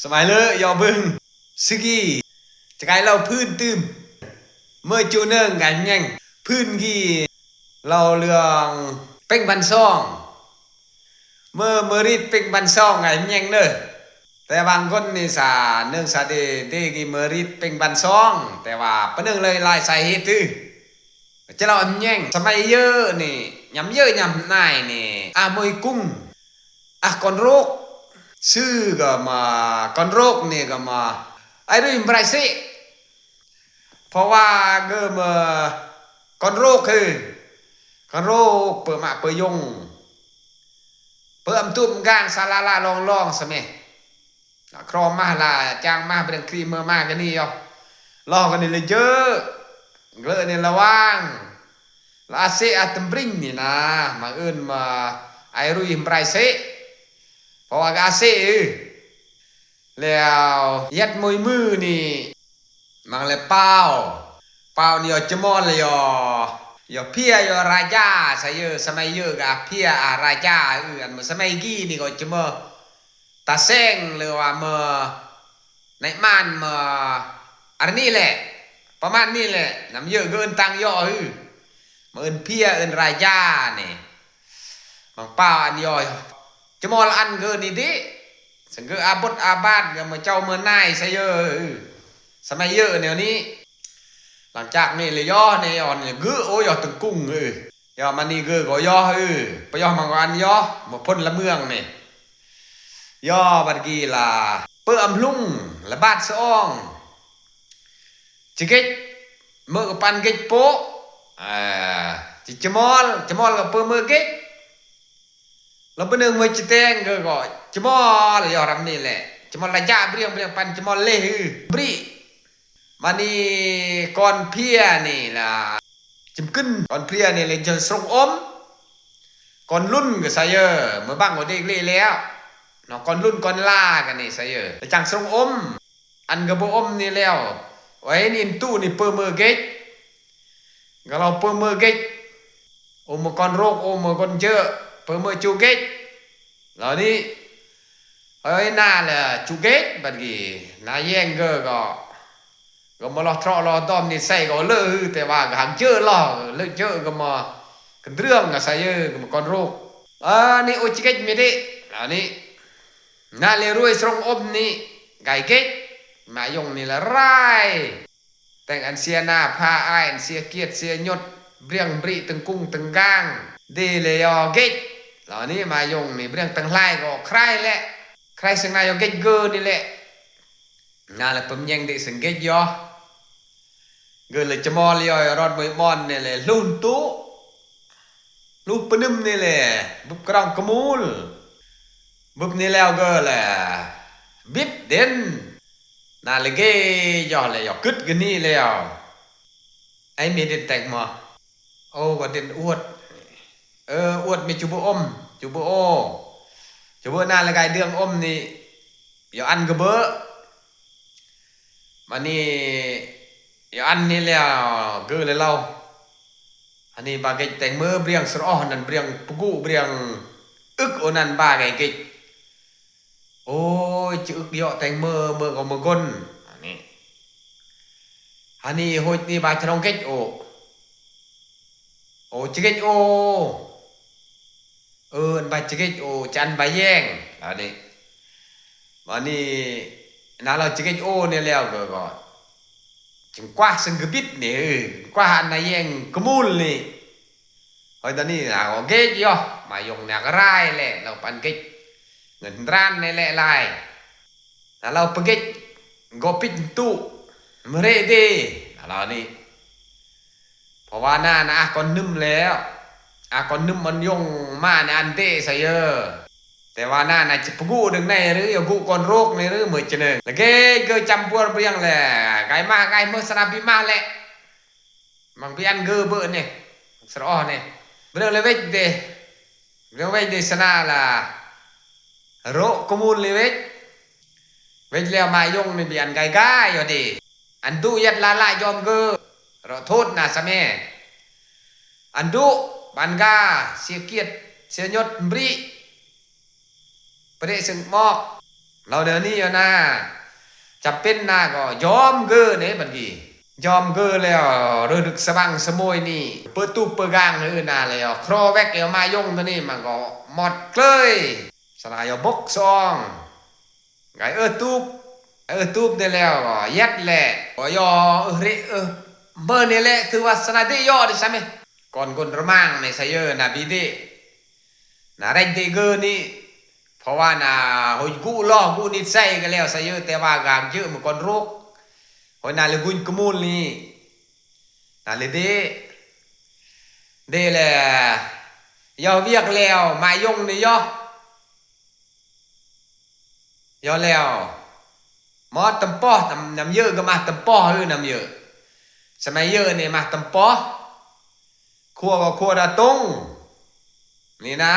ສະໄໝເລີ ຢໍເບິ່ງ ສະກີ ຈະກາຍເລົ່າພື້ນຕື່ມ ເມີຈູເນີງກາຍແຍງ ພື້ນກີເລົ່າເລື່ອງເປັງບັນຊອງ ເມີ ເມີຣິດເປັງບັນຊອງກາຍແຍງເດີ ແຕ່ບາງຄົນນີ້ສາເນີງສາເດ ເດກີເມີຣິດເປັງບັນຊອງ ແຕ່ວ່າປະເນີງເລີຍຫຼາຍສາເຫດຕື່ ຈະເລົ່າແຍງ ສະໄໝເຢີນີ້ ຍາມເຢີຍາມນາຍນີ້ ອາ ມົຍກຸງ ອາ ກອນໂຣກ ຊື່ກໍມາ ກອນໂຣກນີ້ກໍມາ ໄອລຸຍມາໄບເຊ ເພາະວ່າເກີມາ ກອນໂຣກຄື ກອນໂຣກ ເປີມະເປີຍົງ ເປີອຳຕຸມກາງ ສາລາລາລອງລອງສະເມ ລະຄຣອມມາລະຈາງມາເບຣັງຄຣີເມີມາກະນີ້ຢໍ ລໍກະນີ້ລະເຈີ ເລີນີ້ລະຫວ່າງ ລະອາເຊອາຕຳບຣິງນີ້ນາ ມາເອີ້ນມາໄອລຸຍມາໄບເຊ ເພາະວ່າກະອາເຊ ແລ້ວຍັດມົຍມືນີ້ ມັງແລະປາວ ປາວນີ້ຢໍຈະມອນລະຢໍ ຢໍເພຍ ຢໍຣາຈາ ສະເຢີ ສະໄໝເຢີກະເພຍ ອາ ຣາຈາ ອື ອັນສະໄໝກີນີ້ກໍຈະເມີຕາແຊງ ຫຼືວ່າເມີໃນມານ ເມີອັນນີ້ແຫຼະ ປະມານນີ້ແຫຼະ ນຳເຢີກະເອີ້ນຕ່າງຢໍ ອື ມາເອີ້ນເພຍ ເອີ້ນຣາຈານີ້ ມັງປາວອັນຢໍ ຈະມອນລະອັນເກີນີ້ຕິ ສັງເກອາບົດອາບາດ ກະມາເຈົ້າເມີນາຍສະເຢີ ສະໄໝເຢີແນວນີ້ ຫຼັງຈາກນີ້ລະຢໍແນວນີ້ເກີ ໂອ ຢໍຕຶງກຸງ ເອີ ຢໍມານີ້ເກີກໍຢໍ ເອີ ປະຢໍມັງກະອັນຢໍ ມາພົນລະເມືອງນີ້ ຢໍບັດກີລະ ເປີອຳລຸງ ລະບາດສະອອງ ຈະເກັດ ເມີກະປັນເກັດໂປ ອາ ຈະ ຈະມອນ ຈະມອນກະເປີເມີເກັດ ລະປະເນີງເມີຈະແຕງເກີກໍຈະມອນລະຢໍຣຳນີ້ແຫຼະ ຈະມອນລະຈາ ບຣຽງ ບຣຽງປັນຈະມອນເລ ບຣິ ມານີ້ກອນເພຍນີ້ລະ ຈຳກຶນ ກອນເພຍນີ້ລະຈະຊົງອົມ ກອນລຸນກະສະເຢີ ເມີບັງກໍເດັກເລແລ້ວ ເນາະ ກອນລຸນກອນລາກະນີ້ສະເຢີ ລະຈັ່ງຊົງອົມ ອັນກະບໍ່ອົມນີ້ແລ້ວ ໄວ້ນີ້ຕູ້ນີ້ເປີເມີເກັດ ກະລາວເປີເມີເກັດ ໂອເມີກອນໂຣກ ໂອເມີກອນເຈີ ເປີເມີຈູເກັດ ລາວນີ້ ເອີຍ ນາລະຈູເກັດ ບັດກີນາແຍງເກີກໍ ກໍມາລໍເທາະລໍຕອມນິໄສກໍເລີ ແຕ່ວ່າກໍຫັກເຈີລໍ ເລີເຈີກໍມາ ກະເລື່ອງກະສະເຢີ ກໍມາກອນໂຣກ ເອີ ນີ້ໂອຈິເກັດມິເດ ອັນນີ້ ນາເລຣວຍຊົງອົມນີ້ ໄກເກັດ ມາຍົງນີ້ລະຮ້າຍ ແຕ່ງອັນເສຍໜ້າພາອາຍ ອັນເສຍກຽດເສຍຍົດ ບຣຽງບຣິຕຶງກຸງຕຶງກາງ ເດເລຢໍເກັດ ລາວນີ້ມາຍົງນີ້ ບຣຽງຕັງຫຼາຍກໍຄາຍແຫຼະ ຄາຍເຊິ່ງນາຍົງເກັດເກີນີ້ແຫຼະ ນາລະປຶມແຍງເດເຊິ່ງເກັດຢໍ ເກີລະຈະມອລຢໍຣອດມວຍມອນນີ້ແຫຼະ ລຸນຕຸ ລຸບປະນຶມນີ້ແຫຼະ ບຶບກະຣອງກະມູນ ບຶບນີ້ແລ້ວກໍແລະ ບິດເດັນ ນາລະເກຢໍແລະ ຢໍກຶດກະນີ້ແລ້ວ ໄອເມເດັນແຕກໝໍ ໂອ ກໍເດັນອວດ ເອີ ອວດເມຈູບອມ ຈູບໂອ ຈູບນາລະກາຍເດືອງອົມນີ້ ຢໍອັນກະເບີ ມານີ້ ຢໍອັນນີ້ແລ້ວ ເກີແລະເລົ່າ ອັນນີ້ບາເກັດແຕງເມີ ບຣຽງສຣອອ ນັ້ນບຣຽງປະກຸ ບຣຽງອຶກ ໂອ ນັ້ນບາໄກເກັດ ໂອຍ ຈະອຶກເຢາະແຕງເມີ ເມີກໍເມີກົນ ອັນນີ້ ອັນນີ້ໂຫດນີ້ບາຈະລອງເກັດໂອ ໂອ ຈະເກັດໂອ ເອີ ອັນບາຈະເກັດໂອ ຈະອັນບາແຍງ ອັນນີ້ ອັນນີ້ ນາລາວຈະເກັດໂອນີ້ແລ້ວກໍ ຈຶ່ງກວາດເຊິ່ງກະບິດນີ້ ເອີ ກວາດອັນນາແຍງກະມູນນີ້ ເຮີຍ ຕອນນີ້ນາກໍເກັດຢູ່ ມາຍົງນາກະລາຍແຫຼະ ລາວປັນເກັດ ເງິນຮ້ານນີ້ແຫຼະຫຼາຍ ນາລາວປະເກັດກໍປິດຕູ້ ມະເຣເດ ນາລາວນີ້ ເພາະວ່ານານະອາກອນໜຶ່ມແລ້ວ ອາກອນໜຶ່ມມັນຍົງມາໃນອັນເດສະເຢີ ແຕ່ວ່ານານະຈະປະກຸດຶງໃນຫຼື ຢາກຸກອນໂຣກໃນຫຼື ເມີຈະເນີງ ລະເກເກີຈຳປວນບຽງແລ ກາຍມາກາຍເມີສະນາບິມາແລ ມັງປີອັນເກີເບີເນ ສະອອເນ ເບເລີເວຈເດ ເບເລເວຈເດສະນາລາ ໂຣກະມູນເລເວຈ ເວຈແລ້ວມາຍົງໃນບີອັນກາຍກາຍເດ ອັນດຸຍັດລາລາຍອມເກີ ເຣາະໂທດນາສະແມ ອັນດຸ ບັນກາ ເສຍກຽດ ເສຍຍົດ ບຣິ ປະເດະເຊິ່ງໝອກ ລາວແນວນີ້ນະ ຈຳເປັນນະກໍຍອມເກີເດ້ບັດນີ້ ຍອມເກີແລ້ວ ເລີກດຶກສະຫວ່າງສະໝົຍນີ້ ເປີດຕູບເປີດກາງເອີນະ ແລ້ວຄລໍແວັກເອວມາຍົງໂຕນີ້ ມັນກໍໝົດເລີຍ ສະນາຢໍບົກຊອງ ໄກເອີຕູບ ເອີຕູບໄດ້ແລ້ວກໍຍັດແຫຼະ ກໍຢໍເອີເຣເອີເບີນີ້ແຫຼະ ຖືວ່າສະນາເດຢໍເດຊະເມ ກ່ອນກົນຣະມັງໃນໄຊເອີນະບີເດ ນະແຣກເດເກີນີ້ ເພາະວ່ານະ ໂຫຍກຸລໍກຸນິດໄຊກະແລ້ວໄຊເອີ ແຕ່ວ່າກາງເຈີມະກ່ອນໂຣກ ໂຫຍນະເລກຸນກະມູນນີ້ ນະເລເດ ເດແລ ຢໍວຽກແລ້ວ ມາຍົງນີ້ຢໍ ຢໍແລ້ວ ມອດຕຳປອດ ນຳ ນຳເຢີກະມາຕຳປອດ ນຳເຢີ ສະໄໝເຢີນີ້ມາຕຳປອດ ຄົວກໍຄົວດາຕົງ ນີ້ນະ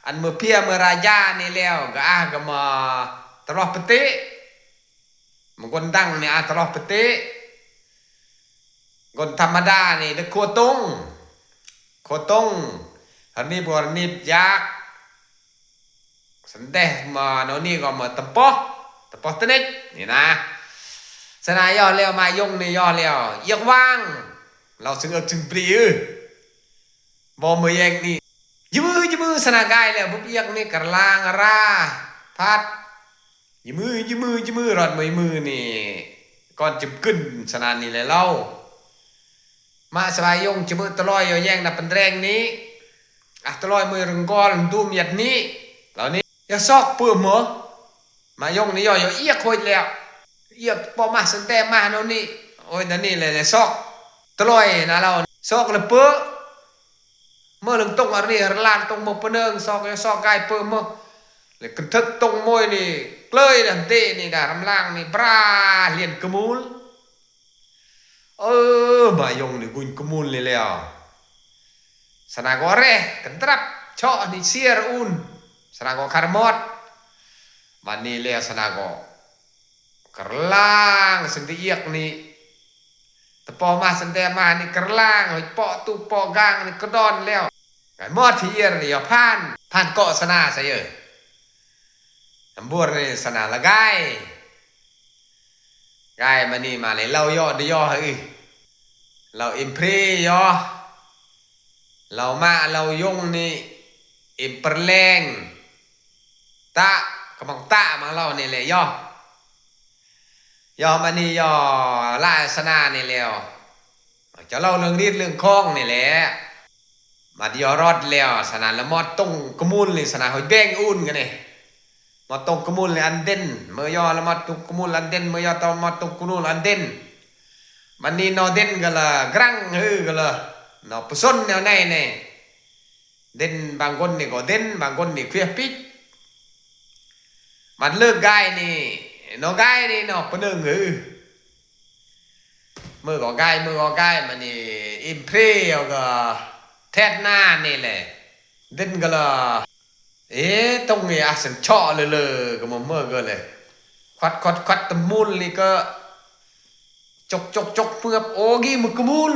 ອັນເມື່ອເພຍເມື່ອລາຢານີ້ແລ້ວ ກະອາກະມາຕະຫຼອດປະເຕະ ມັນຄົນດັງນີ້ອາຕະຫຼອດປະເຕະ ຄົນທຳມະດານີ້ເດ ຄົວຕົງ ຄົວຕົງ ອັນນີ້ບໍ່ນິບຢາກ ສັນແດມາໂນນີ້ກໍມາຕຳປອດ ຕຳປອດຕະເນັກ ນີ້ນະ ສະນາຢໍແລ້ວ ມາຍົງນີ້ຢໍແລ້ວ ຢຽກຫວ່າງ ລາວຊຶງເອິກຊຶງປຣີ ບໍ່ເມືອແຍງນີ້ ຍືມຍືມສະນາກາຍແລ້ວ ບຸບອຽກນີ້ກະລາງອາຣາ ພັດ ຍືມຍືມຍືມ ຣອດມືຍມືນີ້ ກ່ອນຈະກຶນສະນານີ້ແລະລາວ ມາສະບາຍຍົງຈະເບີຕະລອຍຢໍແຍງນະປັນແຣງນີ້ ອາຕະລອຍມືຣຶງກອນດູມຍັດນີ້ ລາວນີ້ ຢາຊອກເປີເມີ ມາຍົງນີ້ຢໍຢາອຽກໂຫຍແລ້ວ ອຽກປໍມາສັນແຕມາໂນນີ້ ໂອຍນະນີ້ແຫຼະ ແລະຊອກຕະລອຍນະລາວ ຊອກລະເປີ ເມີເລິງຕົງອາຣີຮະລານຕົງເມີປະເນີງ ຊອກຢາຊອກກາຍເປີເມີ ແລະກະເທິກຕົງໂມຍນີ້ເກີຍນະເດນີ້ດາລຳລາງນີ້ບຣາລຽນກະມູນ ເອີ ມາຍົງນີ້ກຸນກະມູນນີ້ແລ້ວ ສະນາກໍແຣກັນຕະລັບ ເຊາະນີ້ເຊຍຣະອູນ ສະນາກໍຄາຣະມອດ ບາດນີ້ແລ້ວສະນາກໍກະລາງ ເຊິ່ງໄດ້ອຽກນີ້ ຕະປອມາສັນແຕມານີ້ກະລາງ ເປາະຕູເປາະກາງນີ້ກະດອນແລ້ວ ກະມອດທີ່ເອີຍ ຜ່ານ ຜ່ານເກາະສະນາໄຊເອີ ອຳບວນນີ້ສະນາລະກາຍ ກາຍມານີ້ມາເລີຍ ເລົ່າຍໍດຍໍເຮີ ເລົ່າເອັມເພຣຍໍ ເລົ່າມາເລົ່າຍົງນີ້ ເອັມປະແລງ ຕະ ກະມອງຕະມາເລົ່ານີ້ແຫຼະຍໍ ຍໍມານີ້ຍໍລາສະນານີ້ແລ້ວ ຈະເລົ່າເລື່ອງລີດເລື່ອງຄອງນີ້ແຫຼະ ມາດຍໍຣອດແລ້ວ ສະນາລະມອດຕົງກະມູນນີ້ ສະນາຫອຍແບງອູນກັນນີ້ ມອດຕົງກະມູນລະອັນເດັ່ນ ເມີຍໍລະມອດຕົງກະມູນລະອັນເດັ່ນ ເມີຍໍຕໍ່ມອດຕົງກະມູນລະອັນເດັ່ນ ບາດນີ້ນໍເດັ່ນກະລະກຣັງ ເຮີກະລະນໍປະຊົນແນວໃນນີ້ ເດັ່ນບາງຄົນນີ້ກໍເດັ່ນ ບາງຄົນນີ້ເຄວຍປິກ ມາເລີກກາຍນີ້ ນໍກາຍນີ້ນໍປະເນີງ ເຮີ ເມີກໍກາຍ ເມີກໍກາຍ ມານີ້ອິມເພຣຍວກໍແທດໜ້ານີ້ແຫຼະ ເດັ່ນກະລະ ເອ ຕົງນີ້ອາສັນເຊາະເລີເລີກະມາເມີກະເລີຍ ຄວັດຄວັດຄວັດຕະມູນນີ້ກະ ຈົກຈົກຈົກເມືອບ ໂອກີມືກະມູນ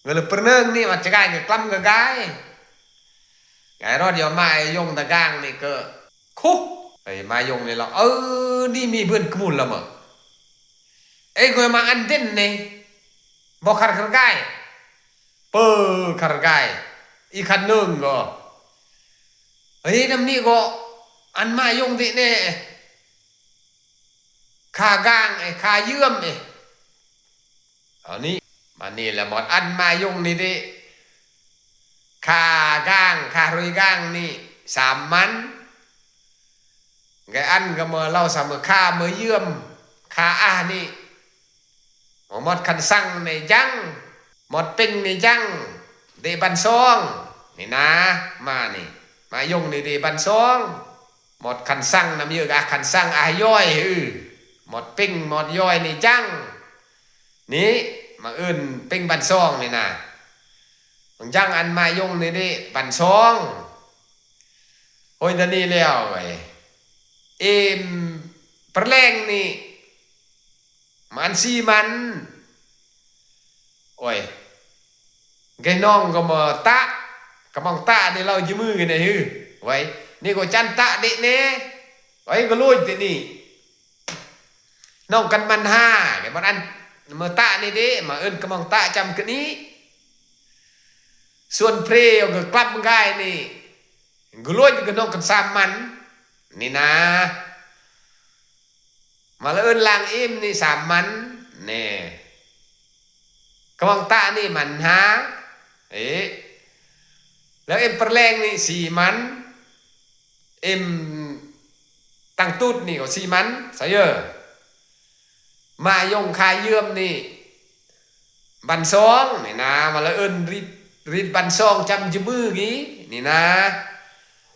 ກະເລີຍປະເນີງນີ້ ອາດຈະກາຍກະກລຳກະກາຍ ກາຍຣອດຢາມາຍົງຕະກາງນີ້ກະ ຄຸ ໄປມາຍົງນີ້ລະ ເອີ ນີ້ມີເພື່ອນກະມູນລະເມີ ເອ ກວຍມາອັນເດັ່ນນີ້ ບໍ່ຄັນຄັນກາຍ ເປີຄັນກາຍ ອີກຄັນໜຶ່ງກໍ ເອີ ນຳນີ້ກໍ ອັນມາຍົງຕິແນ່ ຄາກາງເອ ຄາເຢືອມເອ ເອົານີ້ ມານີ້ລະໝົດ ອັນມາຍົງນີ້ເດ ຄາກາງ ຄາໂຣຍກາງນີ້ ສາມມັນ ແກອັນກະເມີເລົ່າສາມເມີ ຄາເມີເຢືອມ ຄາອານີ້ ໝົດຄັນສັງນີ້ຈັ່ງ ໝົດເປັງນີ້ຈັ່ງ ເດບັນຊອງ ນີ້ນາ ມານີ້ ມາຍົງນີ້ເດບັນຊອງ ໝົດຄັນສັງນຳເຢີກ ອາຄັນສັງອາຢອຍ ເອີ ໝົດເປັງໝົດຢອຍນີ້ຈັ່ງ ນີ້ ມາເອີ້ນເປັງບັນຊອງນີ້ນາ ມັນຈັ່ງອັນມາຍົງນີ້ເດບັນຊອງ ໂອຍ ດານີ້ແລ້ວເອີຍ ເອມປະແລງນີ້ ມັນຊີມັນ ໂອຍ ແກນ້ອງກໍມາຕະ ກະມອງຕະນີ້ເລົ່າຢູ່ມືກັນໄດ້ຮື ໄວ ນີ້ກໍຈັນຕະເດະແນ່ ໄປກໍລຸຍຕິນີ້ ນ້ອງກັນມັນຫາ ແກ່ບ່ອນອັນເມີຕະນີ້ເດ້ ມາເອີ້ນກະມອງຕະຈຳກະນີ້ ສ່ວນເພຣກໍກລັບມາກາຍນີ້ ກໍລຸຍກໍນ້ອງກັນສາມມັນ ນີ້ນາ ມາລະເອີ້ນລາງອີມນີ້ສາມມັນ ແນ່ ກະມອງຕະນີ້ມັນຫາ ເອ ແລ້ວເອັມປະແລງນີ້ສີ່ມັນ ເອັມຕັງຕູດນີ້ກໍສີ່ມັນ ສາເຢີ ມາຍົງຄາເຢືອມນີ້ບັນຊອງ ນີ້ນາ ມາລະເອີ້ນລິດ ລິດບັນຊອງຈຳຈະມືກີ ນີ້ນາ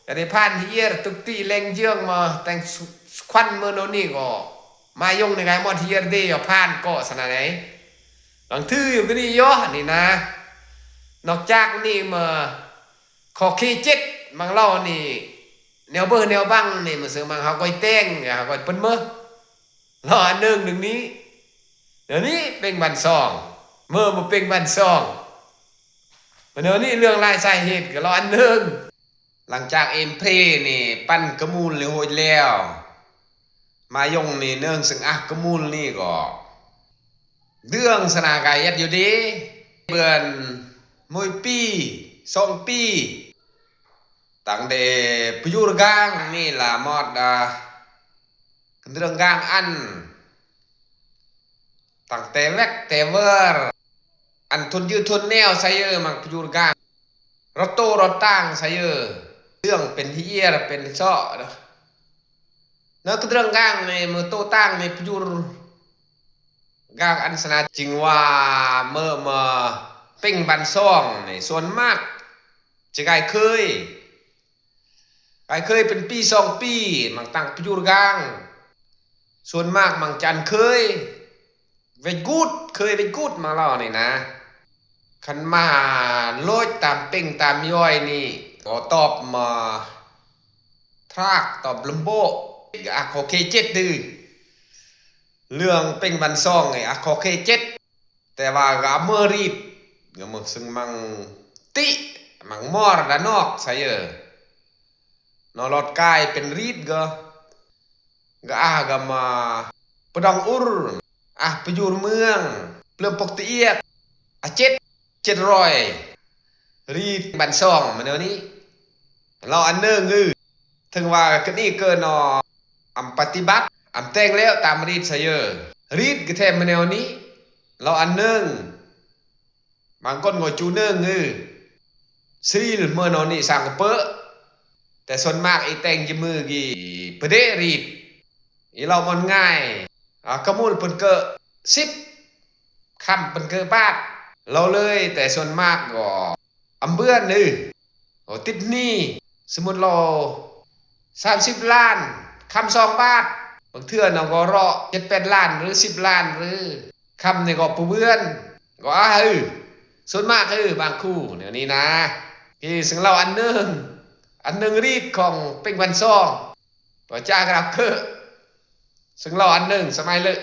ກະໄດ້ຜ່ານເຮຍ ຕຸກຕິແລງເຢືອງມາແຕ່ງຄວັນເມີໂນນີ້ກໍ ມາຍົງໃນກາຍມອດເຮຍເດ ຜ່ານເກາະສະນາໄດ ລອງຖືຢູ່ກະນີ້ຍົ ນີ້ນາ ນອກຈາກນີ້ມາ ຂໍເຄເຈັດ ມັງເລົ່ານີ້ ແນວເບີແນວບັງນີ້ ມາເຊິ່ງມັງເຮົາກໍແຕ່ງ ເຮົາກໍເປີນເມີ ລໍອັນໜຶ່ງໜຶ່ງນີ້ ດຽວນີ້ເປັງບັນຊອງ ເມີມາເປັງບັນຊອງ ດຽວນີ້ເລື່ອງລາຍສາເຫດກໍລໍອັນໜຶ່ງ ຫຼັງຈາກເອັມເພຣນີ້ປັນກະມູນເລີຍໂຫດແລ້ວ ມາຍົງນີ້ເນີງເຊິ່ງອາກະມູນນີ້ກໍ ເລື່ອງສະນາກາຍເຮັດຢູ່ດີ ເບືອນມວຍປີ ສອງປີ ຕັ້ງແຕ່ປະຍຸຣກາງນີ້ລະມອດ ອາ ເລື່ອງກາງອັນ ຕັ້ງແຕ່ແວັກແຕ່ເວີ ອັນທົນຍືດທົນແນວ ສາເຢີ ມັງປະຍຸຣກາງ ຣອດໂຕຣອດຕາງ ສາເຢີ ເລື່ອງເປັນເຮຍ ເປັນເຊາະ ນະ ເລື່ອງກາງນີ້ ເມີໂຕຕາງນີ້ປະຍຸຣ ກາງອັນສະນາ ຈຶ່ງວ່າເມີມາເປັງບັນຊອງນີ້ ສ່ວນມາກຈະກາຍເຄີຍ ກາຍເຄີຍເປັນປີສອງປີ ມັງຕັ້ງປະຍຸຣກາງ ສ່ວນມາກມັງຈະອັນເຄີຍ ເວັດກູດ ເຄີຍເວັດກູດ ມັງເລົ່ານີ້ນາ ຄັນມາໂລດຕາມເປັງຕາມຍ່ອຍນີ້ ກໍຕອບມາທາກ ຕອບລຳໂບ ອາ ຂໍເຄເຈັດດື ເລື່ອງເປັງບັນຊອງນີ້ ອາ ຂໍເຄເຈັດ ແຕ່ວ່າກໍເມີຣີດ ກໍເມີເຊິ່ງມັງຕິ ມັງມໍລະນອກ ສາເຢີ ນອລອດກາຍເປັນຣີດກໍ ກະອາກະມາປະດອງອຸຣ ອາ ປະຢູຣເມືອງ ເລື່ອງປົກຕະອຽກ ອາ ເຈັດ ເຈັດຮ້ອຍ ຣີດບັນຊອງມາແນວນີ້ ລາວອັນໜຶ່ງ ເອີ ເຖິງວ່າກະນີ້ເກີນອອມປະຕິບັດ ອຳແຕ່ງແລ້ວຕາມຣີດຊະເຢີ ຣີດກະແທ້ມາແນວນີ້ ລາວອັນໜຶ່ງ ບາງຄົນກໍຈູໜຶ່ງ ອື ຊີລເມີນອນນີ້ສ້າງກະເປິ ແຕ່ສ່ວນມາກອີແຕ່ງຈະມືກີປະເດະຣີດ ອີເລົ່າມັນງ່າຍ ອາ ກະມູນເພິ່ນເກີະສິບ ຄຳເພິ່ນເກີະບາດ ລາວເລີຍ ແຕ່ສ່ວນມາກກໍອຳເບືອນ ອື ໂອ ຕິດໜີ້ ສົມມຸດລາວສາມສິບລ້ານ ຄຳສອງບາດ ບາງເທື່ອນະກໍເລາະເຈັດແປດລ້ານ ຫຼື ສິບລ້ານ ຫຼື ຄຳນີ້ກໍປະເບືອນ ກໍອາ ອື ສ່ວນມາກ ອື ບາງຄູ່ແນວນີ້ນະ ທີ່ເຊິ່ງເລົ່າອັນໜຶ່ງ ອັນໜຶ່ງຣີດຂອງເປັງວັນຊອງ ກໍຈາກລາວເກີະ ເຊິ່ງເລົ່າອັນໜຶ່ງສະໄໝເລີ